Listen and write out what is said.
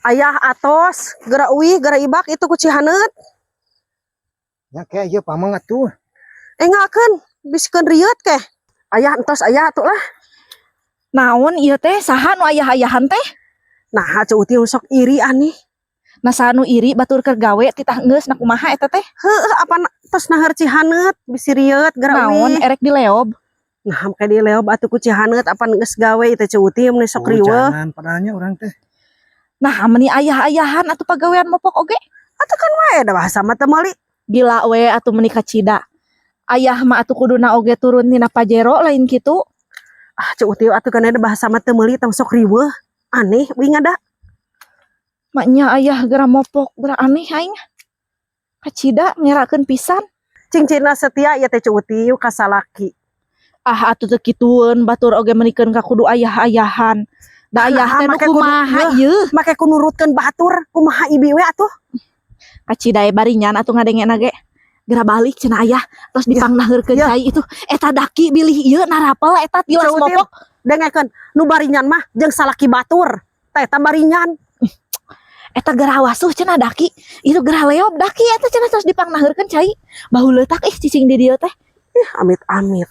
Ayah atos, geura uih, geura ibak itu ku Cihaneut. Ya kayak ieu pamang atuh. Enggalkeun, bisikeun rieut keh. Ayah entos ayah atuh lah. Naon ieu teh, saha nu ayah-ayahan teh? Nah, Ceu Uti sok iri aneh. Nah, saha nu iri? Batur keur gawe titah geus, na kumaha eta teh? Heueuh, apa tos naheur Cihaneut, bisi rieut geura Naon uih. Erek dileob? Nah, make dileob atuh ku Cihaneut, apan geus gawe itu Ceu Uti mun sok riweuh. Hujanan padahalnya urang teh. Nah, meni ayah-ayahan atuh pagawean mopok oge. Atuh kan wae da bahasa mah teu meuli. Gila we atuh meni kacida. Ayah mah atuh kuduna oge turun tina Pajero, lain kitu. Ah, Ceu Uti atuh kan ada bahasa mah teu meuli, tong sok riweuh. Aneh uing ada. Maknya ayah geura mopok geura aneh aing. Kacida ngerakeun pisan. Cingcina setia ya teh Ceu Uti ka salaki. Ah, atuh teu kitueun, batur oge menikeun ka kudu ayah-ayahan. Da ayah Nah, teh nu make kudu kumaha ieu? Make ku nurutkeun batur, kumaha ibi we atuh. Kacida barinyan atuh ngadengena ge. Geura balik cenah ayah, terus dipangnaheurkeun cai itu. Eta daki bilih ieu narapel eta tilas Ceu Uti, mopok. Dengekeun, nu barinyan mah jeung salaki batur. Teh eta barinyan. Eta geura wasuh cenah daki. Itu geura leob daki eta cenah, terus dipangnaheurkeun cai. Bahu leutak ih cicing di dieu teh. Ih, amit-amit.